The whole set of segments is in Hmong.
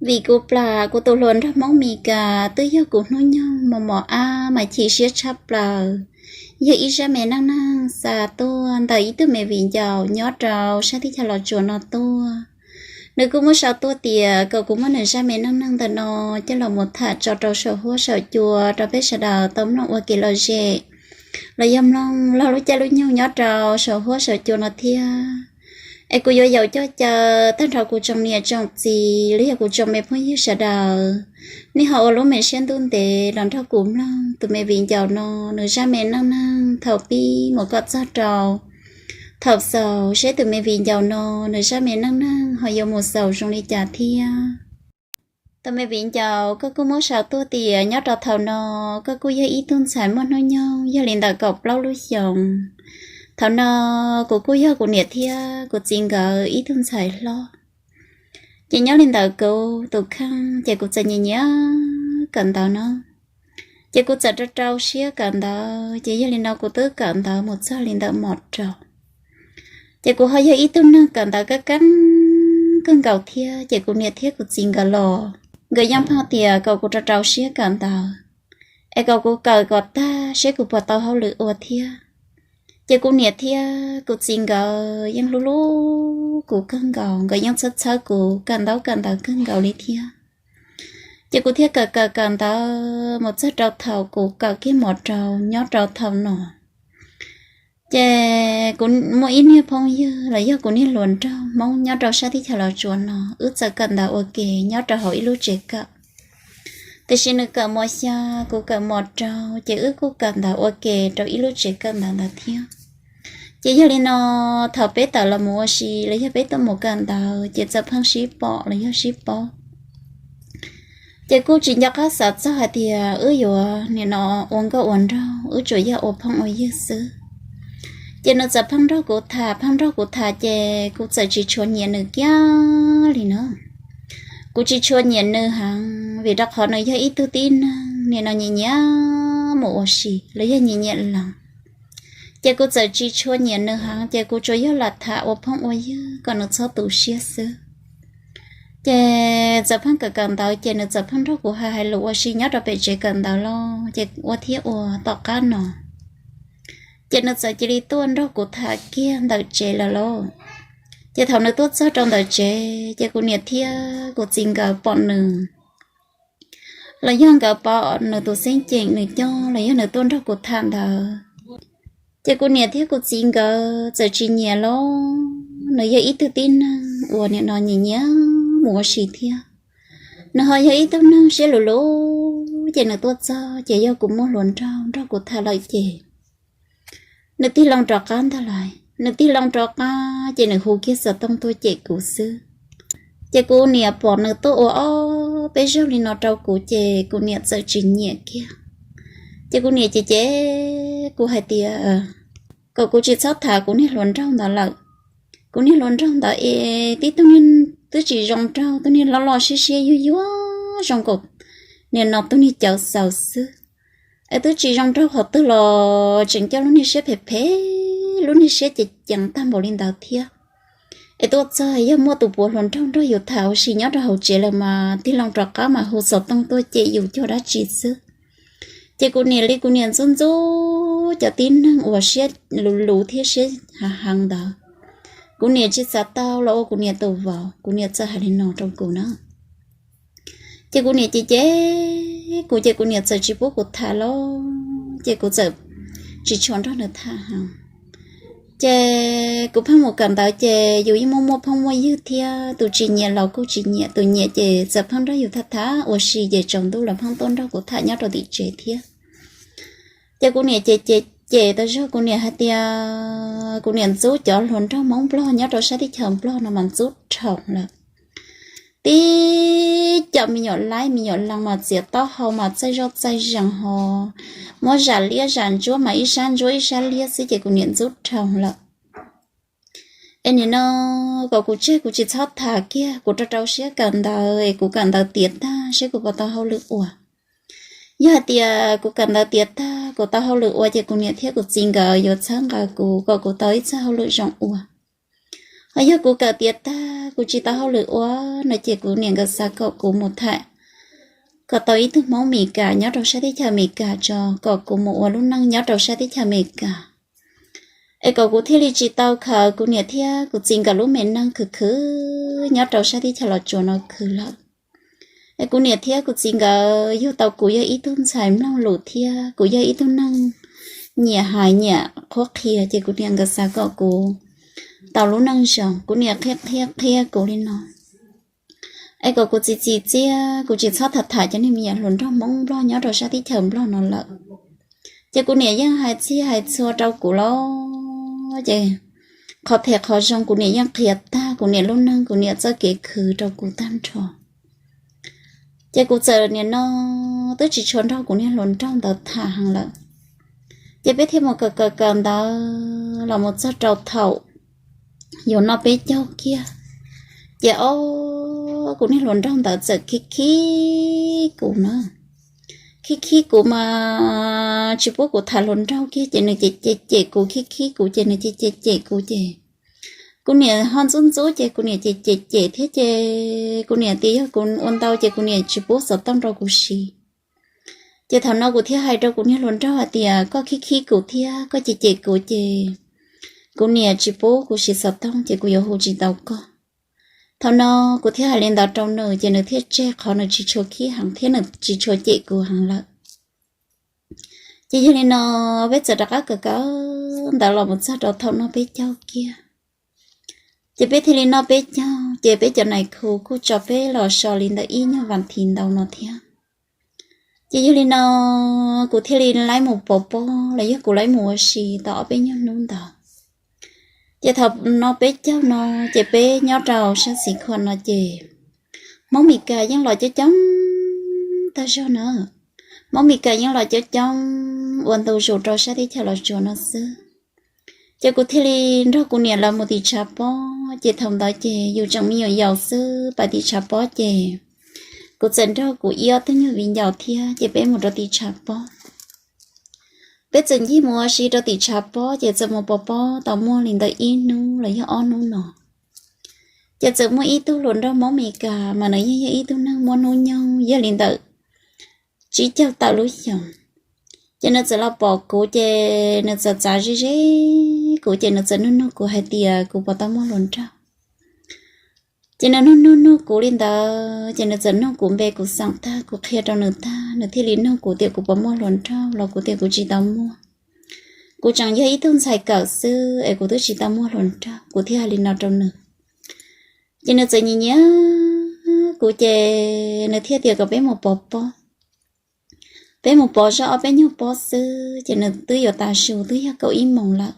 Vim kuv plam kuv tus hluas nraug Hmoob Mes Kas twb yog kuv hnub nyoog mos mos ab mas chim siab tshaj plaws. Yog ib zaj me neej neeg xa tuaj ntawm ib tug me viv ncaus nyob rau sab teb chaws Los Tsuas no tuaj. Nws kuj muab sau tuaj tias kom kuv muab nws zaj me neej neeg ntawm no coj los mus tham tso rau saum huab saum cua rau peb sawv daws tau mloog ua kev lom zem los yog mloog laug lub caij lub nyoog nyob rau saum huab saum cua no thiab. Es kuv yuav yaum coj caw tag nrho kuv tsoom niam tsoom txiv los yog kuv tsoom me phooj ywg sawv daws, nej ho ua lub me siab ntuj ntev los nrog kuv mloog tus me viv ncaus no nws zaj me neej neeg thaum pib mus kom txog rau thaum xaus seb tus me viv ncaus no nws zaj me neej neeg ho yuav mus xaus zoo li cas thiab. Tus me viv ncaus koj kuj muab sau tuaj tias nyob rau thaum no koj kuj yog ib tug ntxhais muaj hnub nyoog yog li ntawm kaum plaub lub xyoos. Thaum no kuv kuj yog kuv niam thiab kuv txiv nkawd ib tug ntxhais hlob. Ces nyob li ntawm kuv tus kheej ces kuv txawm nyiam nyiam kawm ntawv no. Ces kuv txawm rau rau siab kawm ntawv, ces yog li no kuv twb kawm ntawv mus txog li ntawm mos rau. Ces kuv ho yog ib tug neeg kawm ntawv kab keeb kawg nkaus thiab, ces kuv niam thiab kuv txiv nkawd los nkawd yeej pheej tias kom kuv rau rau siab kawm ntawv, es kom kuv kawm kom tag seb kuv puas tau hauj lwm ua thiab. Ces kuv niam thiab kuv txiv nkawd yeej hlub hlub kuv kawg nkaus, nkawd yeej txhawb txhawb kuv kawm ntaub kawm ntawv kawg nkaus li thiab. Ces kuv thiaj kawm kawm kawm ntawv mus txog rau thaum kuv kawm kiag mos rau nyob rau thaum no. Ces kuv muaj ib niag phooj ywg los yog kuv niag hluas nraug Hmoob nyob rau sab teb chaws Los Tsuas no, wb txawm kawm ntawv ua ke nyob rau hauv ib lub tsev kawm. Tiam sis nws kawm mos xya, kuv kawm mos rau, ces wb kuj kawm ntawv ua ke rau ib lub tsev kawm ntawv ntawd thiab. Ces yog li no, thaum peb tawm los mus ua si los yog peb tuaj mus kawm ntawv ces txawm pheej sib pom los yog sib paub. Ces kuj tsis nco qab xav txog hais tias wb yuav nim no ua nkauj ua nraug, wb tsuas yog ua phooj ua ywg xwb. Ces nws txawm pheej nrog kuv tham, pheej nrog kuv tham, ces kuv txawm tsis tshua nyiam nws kiag li na. Kuv tsis tshua nyiam nws heev vim rau qhov nws yog ib tug tib neeg nim no nyiam nyiam mus ua si los yog nyiam nyiam lees. Ces kuv txawm tsis tshua nyiam nws heev, ces kuv tsuas yog lam tham ua phooj ua ywg kom nws txhob tu siab xwb. Ces txawm pheej kawm kawm ntawv, ces nws txawm pheej nrog kuv hais hais lus ua si nyob rau pem tsev kawm ntawv los, ces ua thiab ua tom qab no ces nws txawm cia li tuaj nrog kuv tham kiag ntawm tsev lawm lauj. Ces thaum nws tuaj txog rau ntawm tsev, ces kuv niam thiab kuv txiv nkawd pom nws, los yog nkawd pom nws tus xeeb ceem nws coj los yog nws tuaj nrog kuv tham ntawd, ces kuv niam thiab kuv txiv nkawd txawm tsis nyiam los. Nws yog ib tug tib neeg uas nim no nyiam nyiam mus ua si thiab. Nws ho yog ib tug neeg siab luv luv, ces nws tuaj txog ces yog kuv muaj hluas nraug nrog kuv tham lawm ces nws tig loo rov qab ntag lauj. Nws tig loo rov qab ces nws hu kiag xov tooj tuaj cem kuv xwb. Ces kuv niam pom nws tuaj ua ob peb zaug li no rau kuv ces kuv niam txawm tsis nyiam kiag. Ces kuv niam cem cem kuv hais tias kom kuv tsis txhob tham kuv niag hluas nraug ntawd lawm. Kuv niag hluas nraug ntawd es tib tug niag twb tsis zoo nraug, tug niag loj loj siab siab yuag yuag zoo nkaus nim no tug niag cawv xaus xwb. Es twb tsis zoo nraug qhov twg los tseem coj lub niag siab phem phem, lub niag siab ceev ceev tag npaum li ntawd thiab. Es tuaj txog yog muaj tus puav hluas nraug nrog yus tham ua si nyob rau hauv tsev lawm mas tig loo rov qab mas hu xov tooj tuaj cem yus cuag dab tsi xwb. Ces kuv niam li kuv niam ntxub ntxub cov tib neeg uas siab luv luv thiab siab hav heev ntawd. Kuv niam tsis xav tau los ua kuv niam tus vauv, kuv niam txawm hais li no rau kuv na. Ces kuv niam cem cem kuv ces kuv niam txawm tsis pub kuv tham los, ces kuv txawm tsis tshua nrog nws tham heev. Ces kuv pheej mus kawm ntawv ces yus yeej muaj muaj phooj muaj ywg thiab, tus tsis nyiam los kuj tsis nyiam, tus nyiam ces txawm pheej nrog yus tham tham ua si ces tsaus ntuj los pheej tuaj nrog kuv tham nyob rau tim tsev thiab. Ces kuv niam cem cem cem tas zog kuv niam hais tias kuv niam ntxub cov hluas nraug Hmoob Nplog nyob rau sab teb chaws Nplog no mas ntxub dhau lawm. Tib cov me nyuam laib me nyuam lees mas txiav taub hau mas txaij zoj txaij zees ho muab zam liab zam ntsuab mas ib sab ntsuab ib sab liab xwb ces kuv niam ntxub dhau lawm. Es nim no kom kuv tseg kuv tsis txhob tham kiag, kuv rau rau siab kawm ntawv es kuv kawm ntawv tiav tag seb kuv puas tau hauj lwm ua. Yog hais tias kuv kawm ntawv tiav tag kuv tau hauj lwm ua ces kuv niam thiab kuv txiv nkawd yuav txhawb nqa kuv kom kuv tau ib txoj hauj lwm zoo ua. Los yog kuv kawm tiav tag kuv tsis tau hauj lwm ua no ces kuv niam nkawd xav kom kuv mus tham kom tau ib tug Hmoob Mes Kas nyob rau sab teb chaws Mes Kas tso, kom kuv mus ua lub neej nyob rau sab teb chaws Mes Kas, es kom kuv thiaj li tsis tau khaws kuv niam thiab kuv txiv nkawd lub me neej khwv khwv nyob rau sab teb chaws Los Tsuas no khwv lawm. Es kuv niam thiab kuv txiv nkawd yug tau kuv yog ib tug ntxhais mloog lus thiab kuv yog ib tug neeg nyiam hais nyiam qhuab qhia, ces kuv niam nkawd xav kom kuv tau lub neej zoo. Kuv niam qhia qhia qhia kuv li no, es kom kuv txiv txiv txiaj, kuv tsis txhob tham tham cov niag me nyuam hluas nraug Hmoob Nplog nyob rau sab teb chaws Nplog no lawm. Ces kuv niam yeej hais txhij hais txhua rau kuv los, ces qhov phem qhov zoo kuv niam yeej qhia tag, kuv niam lub neej kuv niam txoj kev khwv rau kuv tag nrho. Ces kuv txawm nim no twb tsis tshua nrog kuv niag hluas nraug ntawd tham heev lawm. Ces peb thiaj mus kawm kawm kawm ntawd los mus txog rau thaum yuav noj peb caug kiag, ces ob kuv niag hluas nraug ntawd txawm khib khib kuv na. Khib khib kuv mas tsis pub kuv tham hluas nraug kiag ces nws cem cem cem kuv, khib khib kuv ces nws cem cem cem kuv ces kuv niam ho ntxub ntxub ces kuv niam cem cem cem thiab ces kuv niam tias yog kuv ua ntau ces kuv niam tsis pub xov tooj rau kuv siv. Ces thaum no kuv thiaj hais rau kuv niag hluas nraug hais tias koj khib khib kuv thiab koj cem cem kuv ces kuv niam tsis pub kuv siv xov tooj ces kuv yuav hu tsis tau koj. Thaum no kuv thiaj hais li ntawd rau nws ces nws thiaj tseg qhov nws tsis tshua khib heev thiab nws tsis tshua cem kuv heev lawm. Ces yog li no peb txawm rov qab kawm kawm ntawd los mus txog rau thaum noj peb caug kiag. Ces peb thiaj li noj peb caug ces peb cov nais khu kuj tso peb los so li ntawm ib nyuag vas thiv ntau no thiab. Ces yog li no kuv thiaj li laib mus pov pob los yog kuv laib mus ua si tau ob peb nyuag hnub ntawd. Ces thaum noj peb caug no ces peb nyob rau sab Xeev Khuam no ces Hmoob Mes Kas yeej los coob coob tag zog na. Hmoob Mes Kas yeej los coob coob ua ntu zus rau sab teb chaws Los Tsuas no xwb. Ces kuv thiaj li nrog kuv niam lawv mus tim tshav pob, ces thaum ntawd ces yus tseem me nyuam yaus xwb, pais tim tshav pob ces kuv txawm nrog kuv ib ob tug nyuag viv ncaus thiab ces peb mus rau tim tshav pob. Peb txawm ncig mus ua si rau tim tshav pob ces txawm mus pov pob tau muaj li ntawm ib hnub los yog ob hnub no. Ces txawm muaj ib tug hluas nraug Hmoob Mes Kas mas nws yeej yog ib tug neeg muaj hnub nyoog yog li ntawm tsib caug tawm lub xyoos. Ces nws txawm los pom kuv ces nws txawm txav ze ze kuv ces nws txawm nug nug kuv hais tias kuv puas tau muaj hluas nraug. Ces nws nug nug nug kuv li ntawd ces nws txawm nug kuv npe kuv xeem tag kuv qhia rau nws tag nws thiaj li nug kuv tias kuv puas muaj hluas nraug los kuv tias kuv tsis tau muaj. Kuv tseem yog ib tug ntxhais kawm xwb es kuv twb tsis tau muaj hluas nraug, kuv thiaj hais li no rau nws. Ces nws txawm nyiam nyiam kuv ces nws thiaj tias kom peb mus pov pob. Peb mus pov zoj ob peb nyuag pob xwb ces nws twb yuav tav su twb yog kaum ib moos lawm.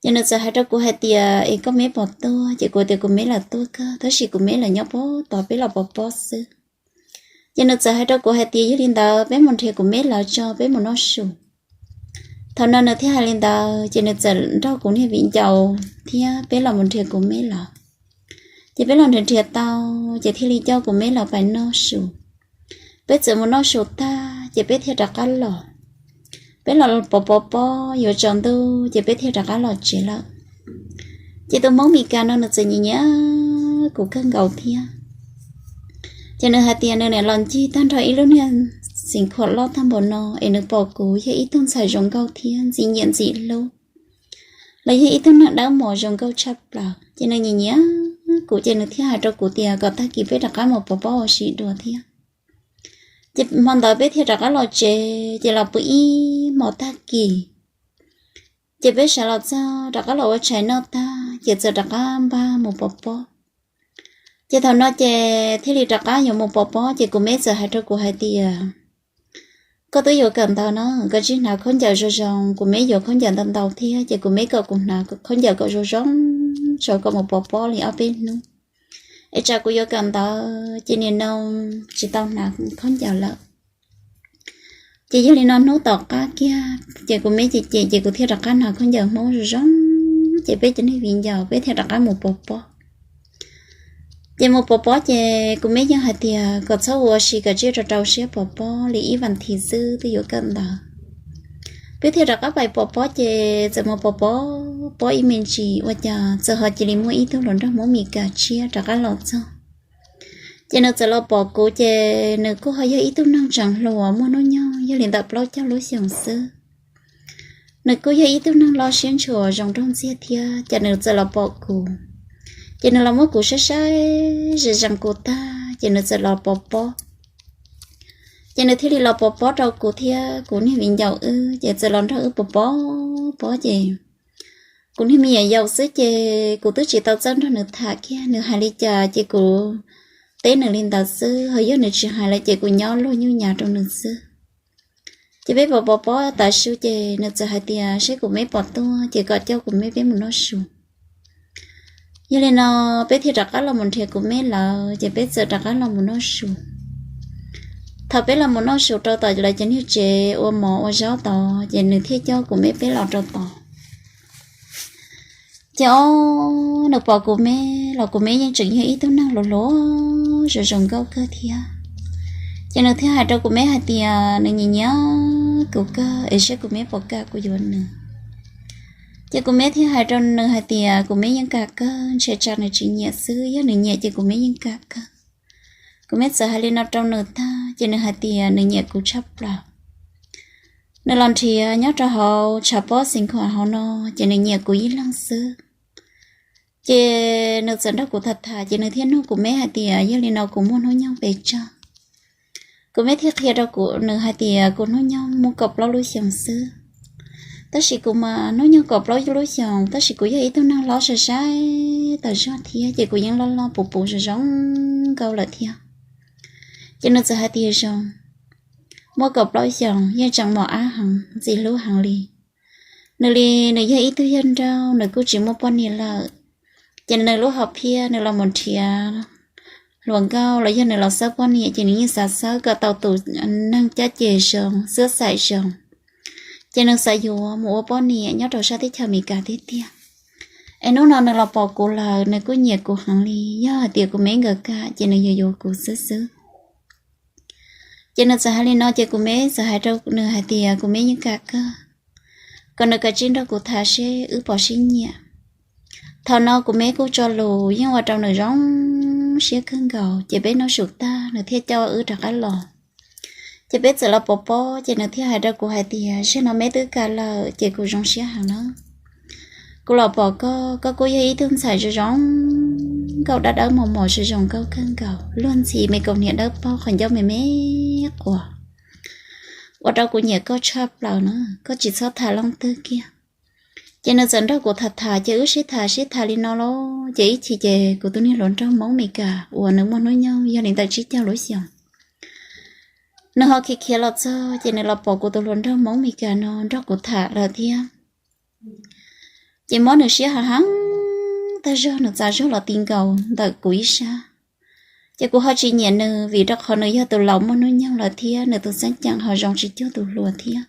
Ces nws txawm hais rau kuv hais tias es koj meb puas tuaj, ces kuv tias kuv meb lawv tuaj kawg tab sis kuv meb lawv nyob pob tod peb los pov pob xwb. Ces nws txawm hais rau kuv hais tias yog li ntawd peb mus nrhiav kuv meb lawv tso peb mus noj su. Thaum no nws thiaj hais li ntawd ces nws txawm nrog kuv niag viv ncaus thiab peb los mus nrhiav kuv meb lawv. Ces peb los nrhiav nrhiav tau ces thiaj li coj kuv meb lawv pais noj su. Peb txawm mus noj su tag ces peb thiaj rov qab los. Peb los pov pov pob yuav tsaus ntuj ces peb thiaj rov qab los tsev lawm. Ces tus Hmoob Mes Kas no nws txawm nyiam nyiam kuv kawg nkaus thiab. Ces nws hais tias nws niam los ncig tag nrho ib lub niag Xeev Khuam loj tag npaum no es nws pom kuv yog ib tug ntxhais zoo nkauj thiab ntxim nyiam ntxim hlub, los yog ib tug neeg dawb mos zoo nkauj tshaj plaws ces nws nyiam nyiam kuv ces nws thiaj hais rau kuv tias kom tag kis peb rov qab mus pov pob ua si dua thiab. Ces hmo ntawd peb thiaj rov qab los tsev ces los pw ib hmos tag kis. Ces peb sawv los txog rov qab los ua tshais noj tag ces txawm rov qab npaj mus pov pob. Ces thaum no ces thiaj li rov qab yuav mus pov pob ces kuv meb txawm hais rau kuv hais tias koj twb yuav kawm ntawv no koj tsij hnav khaub ncaws zoo zoo, kuv meb yuav khaub ncaws ntau ntau thiab ces kuv meb kom kuv hnav khaub ncaws kom zoo zoo tso kom mus pov pob li ob peb hnub, es tsam kuv yuav kawm ntawv ces nim no tsis tau hnav khaub ncaws lawm. Ces yog li no hnub tom qab kiag ces kuv meb cem cem ces kuv thiaj rov qab hnav khaub ncaws Hmoob zoo zoo, ces peb cov niag viv ncaus peb thiaj rov qab mus pov pob. Ces mus pov pob ces kuv meb yeej hais tias kom txhob ua si, kom tsij rau rau siab pov pob li ib vas thiv xwb twb yuav kawm ntawv. Peb thiaj rov qab pais pom Pob ces txawm mus pom Pob, Pob ib me ntsis ua cas txawm ho cia li muaj ib tug hluas nraug Hmoob Mes Kas tshiab rov qab los txog. Ces nws txawm los pom kuv ces nws kuj ho yog ib tug neeg tseem hluas muaj hnub nyoog yog li ntawm plaub caug lub xyoos xwb. Nws kuj yog ib tug neeg loj siab ntshua zoo nraug ntxiag thiab ces nws txawm los pom kuv. Ces nws los muab kuv saib saib ze zees kuv tag ces nws txawm los pom Pob. Ces nws thiaj li los pom Pob rau kuv thiab kuv niag viv ncaus wb ces txawm los nrog wb pom Pob Pob ces kuv niag me nyuam yaus xwb ces kuv twb tsis tau txawj nrog nws tham kiag, nws hais li cas ces kuv teb nws li ntawd xwb, ho yog nws tsis hais lawm ces kuv nyob luag nyuj nyav rau nws xwb. Ces peb pom pom Pob tas su ces nws txawm hais tias seb kuv me pom tuaj ces kom coj kuv me peb mus noj su. Yog li no peb thiaj rov qab los mus nrhiav kuv me lawm ces peb txawm rov qab los mus noj su. Thaum peb los mus noj su rau tom lawv cov niag tsev ua mov ua zaub tod ces nws thiaj coj kuv me peb los rau tod. Ces ob nws pom kuv me los kuv me yeej tseem yog ib tug neeg hluas hluas zoo zoo nkauj kawg thiab. Ces nws thiaj hais rau kuv me hais tias nws nyiam nyiam kuv kawg es seb kuv me puas kam kuv yuav nws. Ces kuv me thiaj hais rau nws hais tias kuv me yeej kam kawg, ntshe tsam nws tsis nyiam xwb, yog nws nyiam ces kuv me yeej kam kawg. Kuv me txawm hais li no rau nws tag ces nws hais tias nws nyiam kuv tshaj plaws. Nws los nrhiav nyob rau hauv tshav pob xeev khuam hauv no ces nws nyiam kuv ib leeg xwb. Ces nws txawm nrog kuv tham tham ces nws thiaj nug kuv me hais tias yog li no kuv muaj hnub nyoog pes tsawg. Kuv me thiaj qhia rau kuv nws hais tias kuv hnub nyoog muaj kaum plaub lub xyoos xwb. Tab sis kuv mas hnub nyoog kaum plaub lub xyoos tab sis kuv yog ib tug neeg hlob sai sai tas zog thiab ces kuv yeej loj loj puv puv zoo zoo nkauj lawm thiab. Ces nws txawm hais tias zoo, muaj kaum plaub xyoos yeej tseem mos ab heev ntxim hlub heev li. Nws li nws yog ib tug yawg nrauj nws kuj tsis muaj poj niam lawm. Ces nws lub hom phiaj nws los mus nrhiav hluas nkauj los yog nws los xawb poj niam ces nws yeej xav xawb kom tau tus neeg caj ces zoo xwb xaim zoo. Ces nws xav yuav mus ua poj niam nyob rau sab teb chaws Amelikas tiag tiag. Es hnub no nws los pom kuv lawm nws kuj nyiam kuv heev li, yog hais tias kuv me nkawd kam ces nws yuav yuav kuv xwb xwb. Ces nws txawm hais li no ces kuv me txawm hais rau nws hais tias kuv me yeej kam kawg, kom nws kav tsij nrog kuv tham seb wb puas sib nyiam. Thaum no kuv me kuj tso lus yeej ua rau nws zoo siab kawg nkaus ces peb noj su tag nws thiaj coj wb rov qab los. Ces peb txawm los pov pob ces nws thiaj hais rau kuv hais tias zaum no me twb kam lawm ces kuv zoo siab heev na. Kuv los pom koj, koj kuj yog ib tug ntxhais zoo zoo nkauj dab dawb mos mos zoo zoo nkauj kawg nkaus, luag ntxhi me kaus hniav dawb paug qhov ncauj me me quas, ua rau kuv nyiam koj tshaj plaws na, koj tsis txhob tham leej twg kiag. Ces nws txawm nrog kuv tham tham ces wb sib tham sib tham li no los ces ib chim ces kuv tus niag hluas nraug Hmoob Amelikas uas nws muaj hnub nyoog yog li ntawm tsib caug lub xyoos, nws ho khiav khiav los txog ces nws los pom kuv tus hluas nraug Hmoob Amelikas no nrog kuv tham lawm thiab. Ces mob nws siab heev heev tag zog, nws txav zog los ti nkaus ntawm kuv ib sab. Ces kuv ho tsis nyiam nws vim rau qhov nws yog tus laus muaj hnub nyoog lawm thiab nws tus xeeb ceem ho zoo tsis cuag tus hluas thiab.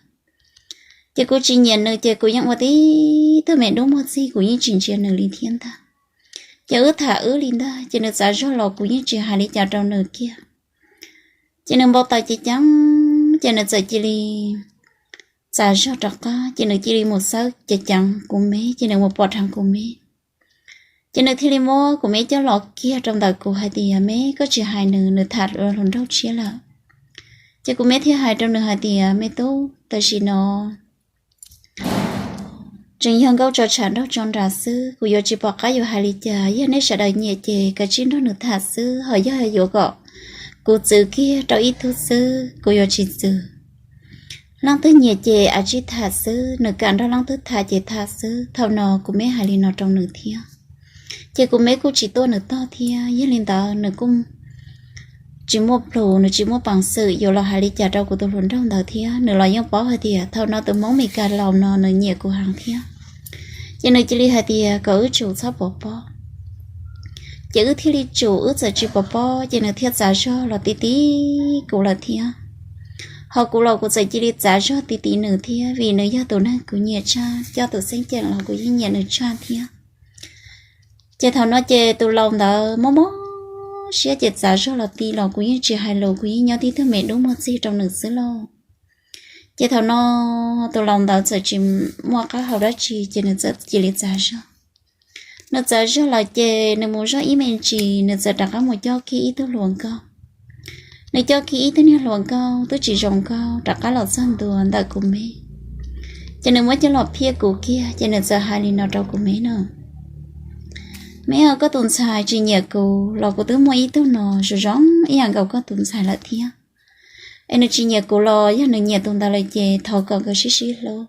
Ces kuv tsis nyiam nws ces kuv yeej ua tib tug me dub muag txig, kuv yeej tsis ntsia nws li thiab ntag. Ces wb tham wb li ntag ces nws txav zog los kuv yeej tsis hais li cas rau nws kiag. Ces nws npau taws ceev ceev ces nws txawm cia li txav zog rov qab ces nws cia li mus xawb ceev ceev kuv me ces nws mus pom dheev kuv me. Ces nws thiaj li muab kuv me coj los kiag rau ntawm kuv hais tias me, koj tsis hais nws, nws tham hluas nraug tshiab lawm. Ces kuv me thiaj hais rau nws hais tias me tub, tam sim no tseem yog nkauj tso tshav nraug tso nras xwb, kuv yuav tsis pom qab yuav hais li cas. Yog nej sawv daws nyiam ces kav tsij nrog nws tham xwb, ho yog yuav kom kuv txwv kiag rau ib tug xwb kuv yuav tsis txwv. Leej twg nyiam ces kav tsij tham xwb, nws kam nrog leej twg tham ces tham xwb. Thaum no kuv me hais li no rau nws thiab. Ces kuv me kuj tsis tuaj nws tog thiab, yog li ntawd nws kuj tsis muaj plhus, nws tsis muaj peev xwm yuav los hais li cas rau kuv tus hluas nraug ntawd thiab. Nws los yeej paub hais tias thaum no tus Hmoob Mes Kas laus no nws nyiam kuv heev thiab. Ces nws cia li hais tias kom wb tsum txhob pov pob. Ces wb thiaj li tsum, wb txawm tsis pov pob ces nws thiaj txav zog los ti ti kuv lawm thiab. Ho kuv los kuv txawm cia li txav zog ti ti nws thiab, vim nws yog tus neeg kuv nyiam tshaj, coj tus xeeb ceem los kuv yeej nyiam nws tshaj thiab. Ces thaum no ces tus laus ntawd mob mob siab ces txav zog los ti los kuv yeej tsis hais lus, kuv yeej nyob tib tug me dub muag txig rau nws xwb lauj. Ces thaum no tus laus ntawd txawm tsis muaj qab hau dab tsi ces nws txawm cia li txav zog. Nws txav zog lawm ces nws mus zog ib me ntsis, nws txawm rov qab mus coj kiag ib tug hluas nkauj. Nws coj kiag ib tug niag hluas nkauj twb tsis zoo nkauj rov qab los txog ntua ntawm kuv me. Ces nws muab coj los phiaj kuv kiag ces nws txawm hais li no rau kuv me no: Me, koj tus ntxhais tsis nyiam kuv los kuv twb muaj ib tug no zoo zoo ib yam nkaus koj tus ntxhais lawm thiab. Es nws tsis nyiam kuv los yog nws nyiam tus ntawd lawm ces thov kom nkawd sib sib hlub.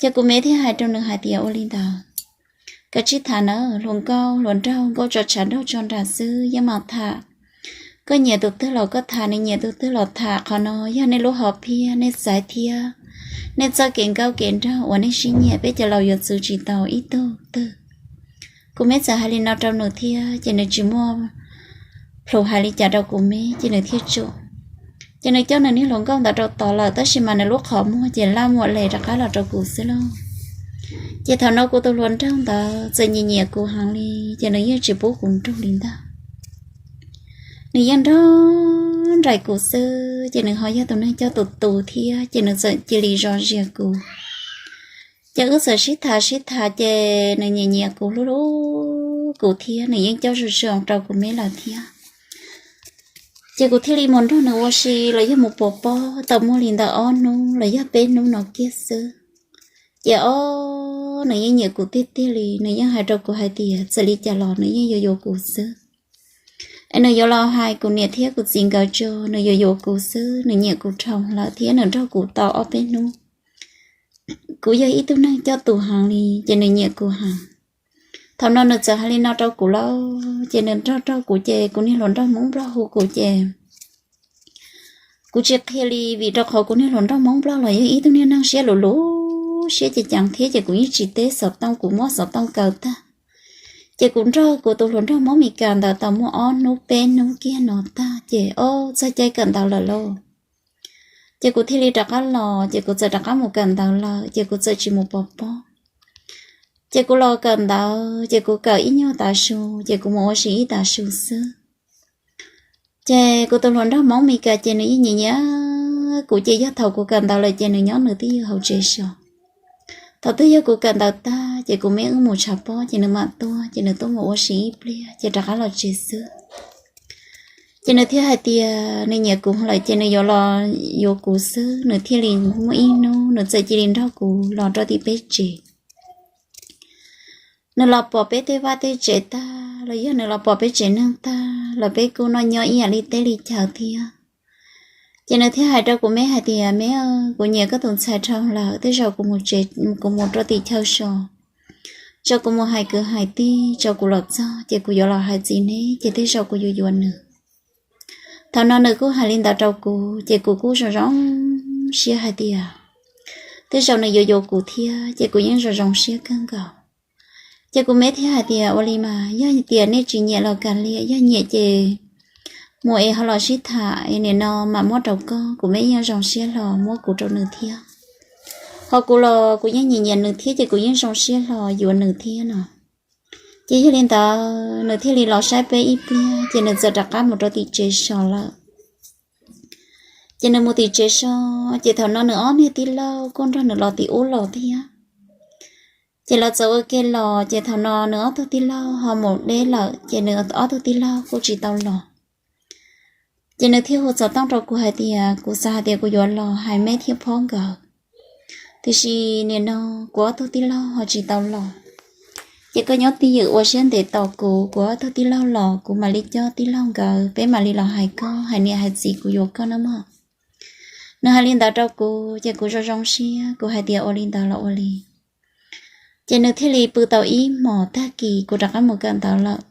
Ces kuv me thiaj hais rau nws hais tias ua li ntawd, kav tsij tham nawb, hluas nkauj hluas nraug nkauj tso tshav nraug tso nram xwb yeej mam tham. Koj nyiam tus twg los koj tham, nws nyiam tus twg los tham, qhov no yog nej lub hom phiaj, nej xaiv thiab nej txoj kev nkauj kev nraug uas nej sib nyiam, peb cov laus yuav txwv tsis tau ib tug twg. Kuv me txawm hais li no rau nws thiab ces nws tsis muaj plhus hais li cas rau kuv me ces nws thiaj tsum. Ces nws coj nws niag hluas nkauj ntawd rau tod lawm tab sis mas nws lub qhov muag ces laj muam les rov qab los rau kuv xwb lauj. Ces thaum no kuv tus hluas nraug ntawd txawm nyiam nyiam kuv heev li ces nws yeej tsis pub kuv nrug li ntag. Nws yeej nrog nraim kuv xwb ces nws ho yog tus neeg coj tus tu thiab ces nws txawm cia li zov zias kuv. Ces wb txawm sib tham sib tham ces nws nyiam nyiam kuv hlub hlub kuv thiab nws yeej coj zoo zoo rau kuv me lawm thiab. Ces kuv thiaj li mus nrog nws ua si los yog mus pov pob tau muaj li ntawm ob hnub los yog peb hnub no kiag xwb. Ces ob, nws yeej nyiam kuv tiag tiag li, nws yeej hais rau kuv hais tias txawm li cas los nws yeej yuav yuav kuv xwb. Es nws yuav los hais kuv niam thiab kuv txiv nkawd tso, nws yuav yuav kuv xwb, nws nyiam kuv dhau lawm thiab nws nrog kuv tau ob peb hnub. Kuv yog ib tug neeg coj tus heev li ces nws nyiam kuv heev. Thaum no nws txawm hais li no rau kuv lauj, ces nws nrog rau kuv ces kuv niag hluas nraug Hmoob Nplog hu kuv ces kuv tsis qhia li vim rau qhov kuv niag hluas nraug Hmoob Nplog los yog ib tug niag neeg siab luv luv siab ceev ceev thiab ces kuv yeej tsis teb xov tooj, kuv muab xov tooj kaw tag. Ces kuv nrog kuv tus hluas nraug Hmoob Mes Kas ntawd tau muaj ob hnub peb hnub kiag no tag ces ob txog caij kawm ntawv lawm lauj. Ces kuv thiaj li rov qab los ces kuv txawm rov qab mus kawm ntawv lawm ces kuv txawm tsis mus pov pob. Ces kuv los kawm ntawv ces kuv kawm ib nyuag tav su ces kuv mus ua si ib tav su xwb. Ces kuv tus hluas nraug Hmoob Mes Kas ces nws yeej nyiam nyiam kuv ces yog thaum kuv kawm ntawv lawm ces nws nyob nws twj ywm hauv tsev so. Thaum twg yog kuv kawm ntawv tag ces kuv me wb mus tshav pob ces nws mam tuaj ces nws tuaj mus ua si ib pliag ces rov qab los tsev xwb. Ces nws thiaj hais tias nws nyiam kuv lawm ces nws yuav los yuav kuv xwb, nws thiaj li muaj ib hnub nws txawm cia li nrog kuv los rau tim peb tsev. Nws los pom peb tej vaj tej tsev tag los yog nws los pom peb tsev neeg tag los peb kuj noj nyob ib yam li teb li chaw thiab. Ces nws thiaj hais rau kuv me hais tias me, kuv nyiam koj tus ntxhais dhau lawm, tej zaum kuv mus rau tim chaw so, tso kuv mus hais kwv hais tij, tso kuv los txog ces kuv yuav los hais txiv neb ces tej zaum kuv yuav yuav nws. Thaum no nws kuj hais li ntawd rau kuv ces kuv kuj zoo zoo siab hais tias tej zaum nws yuav yuav kuv thiab ces kuv yeej zoo zoo siab kawg nkaus. Ces kuv me thiaj hais tias ua li mas yog tias nej tsis nyiam los kav liam, yog nyiam ces mus es ho los sib tham es nim no mam muab rau koj. Kuv me yeej zoo siab hlo muab kuv rau nws thiab. Ho kuv los kuv yeej nyiam nyiam nws thiab ces kuv yeej zoo siab hlo yuav nws thiab no. Ces yog li ntawd nws thiaj li los saib peb ib pliag ces nws txawm rov qab mus rau tim tsev so lawm. Ces nws mus tim tsev so, ces thaum no nws ob niag tij laug kuj nrog nws los tim ub los thiab. Ces lawv txawm ua ke los ces thaum no nws ob tug tij laug ho mus deb lawm ces nws ob tug tij laug kuj tsis tau los. Ces nws thiaj hu xov tooj rau kuv hais tias kuv xav hais tias kuv yuav los hais meb thiab phob nkawd, tiam sis nim no kuv ob tug tij laug ho tsis tau los. Ces koj nyob twj ywm ua siab ntev tos kuv, kuv ob tug tij laug los kuv mam li coj tij laug nkawd peb mam li los hais koj, hais niam hais txiv kuv yuav koj nawb mog. Nws hais li ntawd rau kuv ces kuv zoo zoo siab, kuv hais tias ua li ntawd los ua li. Ces nws thiaj li pw tau ib hmos tag kis kuv rov qab mus kawm ntawv lawm.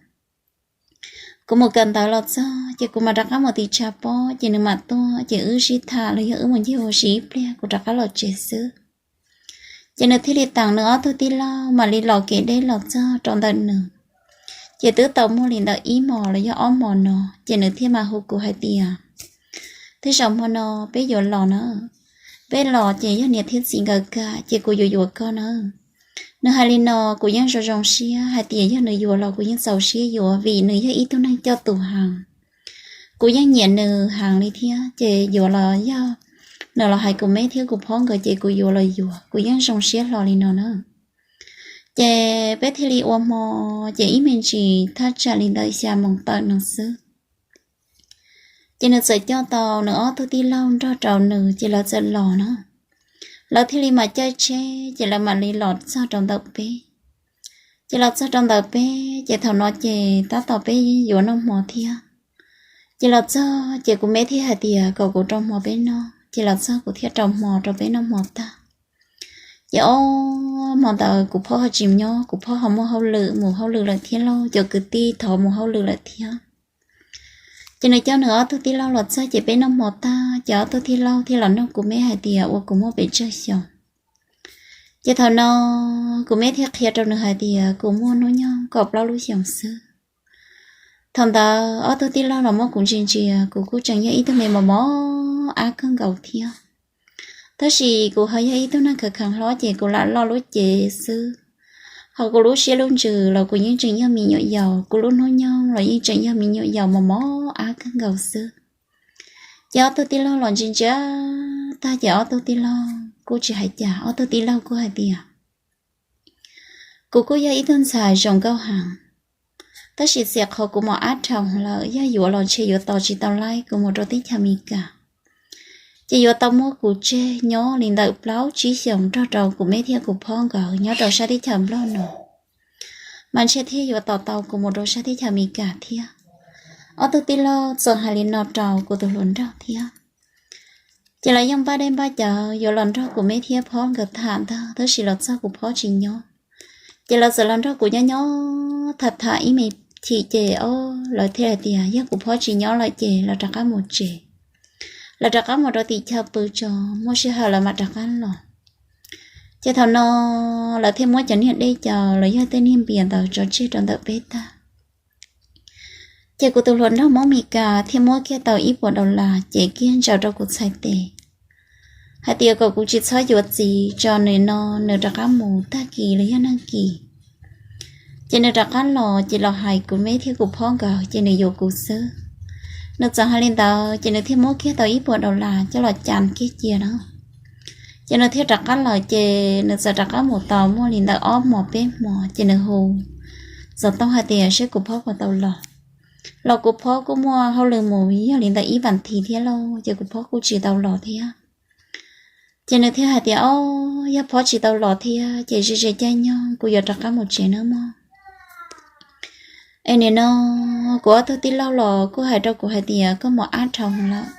Kuv mus kawm ntawv los txog ces kuv mam rov qab mus tim tshav pob ces nws mam tuaj ces wb sib tham los yog wb mus ncig ua si ib pliag kuv rov qab los tsev xwb. Ces nws thiaj li teem nws ob tug tij laug mam li los kev deb los txog rau ntawm nws. Ces twb tau muaj li ntawm ib hmos los yog ob hmos no ces nws thiaj mam hu kuv hais tias tej zaum hmo no peb yuav los na, peb los ces yog niam thiab txiv nkawd kam ces kuv yuav yuav koj na. Nws hais li no kuv yeej zoo zoo siab hais tias yog nws yuav los kuv yeej txaus siab yuav vim nws yog ib tug neeg coj tus heev. Kuv yeej nyiam nws heev li thiab ces yuav los yog nws los hais kuv me thiab kuv phob nkawd ces kuv yuav los yuav, kuv yeej zoo siab hlo li no na. Ces peb thiaj li ua hmo, ces ib me ntsis thaj tsam li ntawm xya moos tawm no xwb. Ces nws txawm coj tau nws ob tug tij laug nrog rau nws ces lawv txawm los na. Lawv thiaj li mam caij tsheb ces lawv mam li los txog rau ntawm peb. Ces los txog rau ntawm peb ces thaum no ces tab tom peb yuav noj hmo thiab. Ces los txog ces kuv me thiaj hais tias kom kuv rau hmo peb noj, ces los txog kuv thiaj rau hmo rau peb noj hmo tag. Ces ob hmo ntawd kuv phob ho tsis nyob, kuv phob ho muaj hauj lwm mus hauj lwm lawm thiab lauj, cov kwv tij thov mus hauj lwm lawm thiab. Ces nws coj nws ob tug tij laug los txog ces peb noj hmo tag ces ob tug tij laug thiaj los nug kuv me hais tias ua kuv muaj pes tsawg xyoo. Ces thaum no kuv me thiaj qhia rau nws hais tias kuv muaj hnub nyoog kaum plaub lub xyoos xwb. Thaum ntawd ob tug tij laug los muab kuv ntsia ntsia, kuv kuj tseem yog ib tug me mos mos ab kawg nkaus thiab. Tab sis kuv ho yog ib tug neeg khaws kheev hlob ces kuv lam loj lub cev xwb. Ho kuv lub siab lub ntsws los kuv yeej tseem yog me nyuam yaus, kuv lub hnub nyoog los yeej tseem yog me nyuam yaus mos mos ab kawg nkaus xwb. Ces ob tug tij laug los ntsia ntsia tag ces ob tug tij laug kuj tsis hais cas, ob tug tij laug kuj hais tias kuv kuj yog ib tug ntxhais zoo nkauj heev, tab sis txhia qhov kuv mos ab dhau lawm, yog yuav los ntshe yuav tos tsis tau laib kuv mus rau teb chaws Amelikas. Ces yuav tau muab kuv tseg nyob li ntawm plaub tsib xyoos nrog rau kuv me thiab kuv phob nkawd nyob rau sab teb chaws Nplog no, mas ntshe thiaj yuav tos tau kuv mus rau sab teb chaws Amelikas thiab. Ob tug tij laug txawm hais li no rau kuv tus hluas nraug thiab. Ces lawv yeej npaj dej npaj cawv yuav los nrog kuv me thiab phob nkawd tham ntag, tab sis los txog kuv phob tsis nyob. Ces lawv txawm los nrog kuv nyob nyob tham tham ib me chim ces o, lawv thiaj hais tias yog kuv phob tsis nyob lawm ces lawv rov qab mus tsev, lawv rov qab mus rau tim chaw pw tso, muaj sij hawm lawv mam rov qab los. Ces thaum no lawv thiaj muab cov niag dej cawv los yog tej niag npias ntawd tso tseg rau ntawm peb tag. Ces kuv tus hluas nraug Hmoob Mes Kas thiaj muab kiag tau ib puas daus las cev kiag ntsaws rau kuv txhais tes, hais tias kom kuv tsis txhob yuav txiv tso, nws no nws rov qab mus tag kis los yog nag kis, ces nws rov qab los ces los hais kuv me thiab kuv phob nkawd ces nws yuav kuv xwb. Nws txawm hais li ntawd ces nws thiaj muab kiag tau ib puas daus las coj los cas kiag cia na. Ces nws thiaj rov qab lawm ces nws txawm rov qab mus tau muaj li ntawm ob hmos peb hmos ces nws hu xov tooj hais tias seb kuv phob puas tau los. Los kuv phob kuj muaj hauj lwm mus yog li ntawm ib vas thiv thiab lauj, ces kuv phob kuj tsis tau los thiab. Ces nws thiaj hais tias o, yog phob tsis tau los thiab ces ze ze caij nyoog kuv yuav rov qab mus tsev nawb mog. Es nim no kuv ob tug tij laug los kuj hais rau kuv hais tias koj mos ab dhau lawm,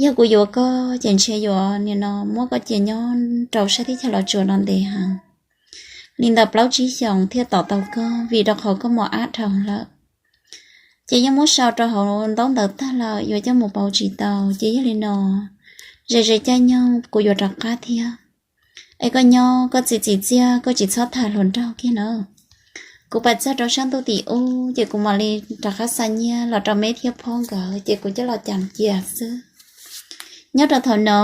yog kuv yuav koj ces ntshe yuav nim no muab koj cia nyob rau sab teb chaws Los Tsuas no ntev heev, li ntawm plaub tsib xyoos thiaj tom tau koj vim rau qhov koj mos ab dhau lawm. Ces yeej muab sau rau hauv ntaub ntawv tag lawm, yuav coj mus pauv tsis tau, ces yog li no ze ze caij nyoog kuv yuav rov qab thiab. Es koj nyob koj txiv txiv txiaj, koj tsis txhob tham hluas nraug kiag na. Kuv pais txog rau sab ntuj tim ub ces kuv mam li rov qab xa nyiaj los rau me thiab phob nkawd ces kuv coj los cas cia xwb. Nyob rau thaum no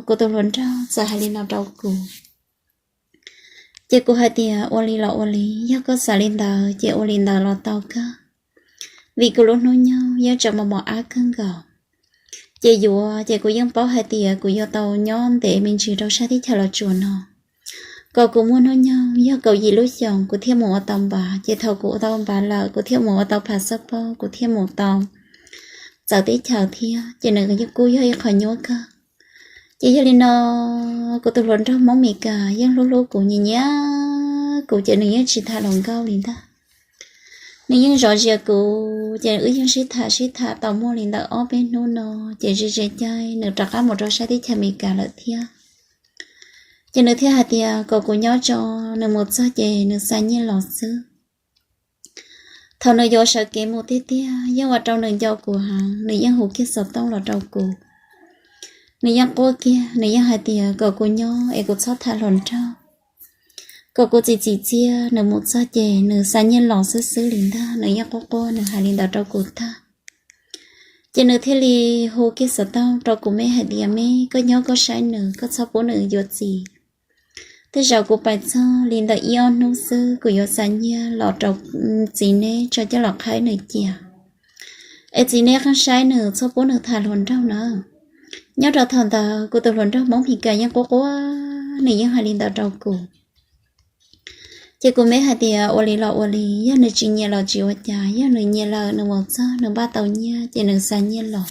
kuv tus hluas nraug txawm hais li no rau kuv. Ces kuv hais tias ua li los ua li, yog koj xav li ntawd ces ua li ntawd los tau kawg, vim kuv lub hnub nyoog yeej tseem mos mos ab kawg nkaus. Ces yuav ces kuv yeej paub hais tias kuv yuav tau nyob ntev me ntsis rau sab teb chaws Los Tsuas no, kom kuv muaj hnub nyoog yog kaum yim lub xyoos kuv thiaj mus ua tau npav, ces thaum kuv ua tau npav lawm kuv thiaj mus ua tau phav xab paub, kuv thiaj mus tau txawv teb chaws thiab, ces nws kuj yog ib qho nyuaj kawg. Ces yog li no kuv tus hluas nraug Hmoob Mes Kas yeej hlub hlub kuv, nyiam nyiam kuv, ces nws yeej tsis tham hluas nkauj li ntag. Nws yeej zov zias kuv, ces wb yeej sib tham sib tham tau muaj li ntawm ob peb hnub no, ces ze ze caij nws rov qab mus rau sab teb chaws Amelikas lawm thiab. Ces nws thiaj hais tias kom kuv nyob tso, nws mus txog ces nws xa nyiaj los xwb. Thaum nws yuav sawv kev mus tiag tiag yeej ua rau nws nco kuv heev, nws yeej hu kiag xov tooj los rau kuv. Nws yeej quaj kiag, nws yeej hais tias kom kuv nyob es kuv txhob tham hluas nraug, kom kuv txiv txiv txiaj, nws mus txog ces nws xa nyiaj los xwb xwb li ntag. Nws yeej quaj quaj nws hais li ntawd rau kuv tag. Ces nws thiaj li hu kiag xov tooj rau kuv me hais tias me, koj nyob koj saib nws, koj txhob pub nws yuav txiv. Tej zaum kuv pais txog li ntawm ib ob hnub xwb kuv yuav xa nyiaj los rau txiv neb tso coj los qhaib nws cia. Es txiv neb qeej saib nws, txhob pub nws tham hluas nraug na. Nyob rau thaum ntawd kuv tus hluas nraug Hmoob Mes Kas yeej quaj quaj, nws yeej hais li ntawd rau kuv. Ces kuv me hais tias ua li los ua li, yog nws tsis nyiam los tsis ua cas, yog nws nyiam lawm nws mus txog nws npaj tau nyiaj ces nws xa nyiaj los.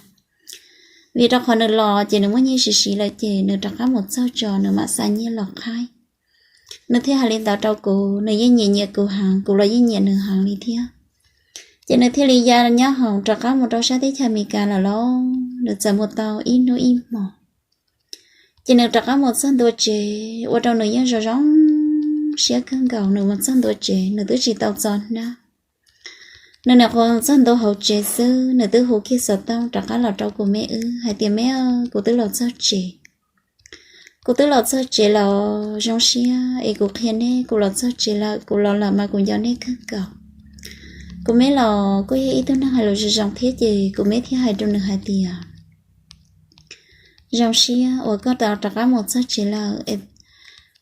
Vim rau qhov nws los ces nws muaj nyiaj siv siv lawm ces nws rov qab mus txog tso nws mam xa nyiaj los qhaib. Nws thiaj hais li ntawd rau kuv, nws yeej nyiam nyiam kuv heev, kuv los yeej nyiam nws heev li thiab. Ces nws thiaj li ya nyob hoom rov qab mus rau sab teb chaws Amelikas lawm lauj. Nws txawm mus tau ib hnub ib hmos, ces nws rov qab mus txog ntua tsev ua rau nws yeej zoo zoo siab kawg nkaus. Nws mus txog ntua tsev nws twb tsis tau txo hnab, nws nyuam qhuav txog ntua hauv tsev xwb nws twb hu kiag xov tooj rov qab los rau kuv me wb hais tias, me, kuv twb los txog tsev. Kuv twb los txog tsev los zoo siab es kuv qhia nej, kuv los txog tsev lawm, kuv los lawm mas kuv nco nej kawg nkaus. Kuv me los kuj yog ib tug neeg hais lus zoo zoo thiab ces kuv me thiaj hais rau nws hais tias, zoo siab uas koj rov qab mus txog tsev lawm,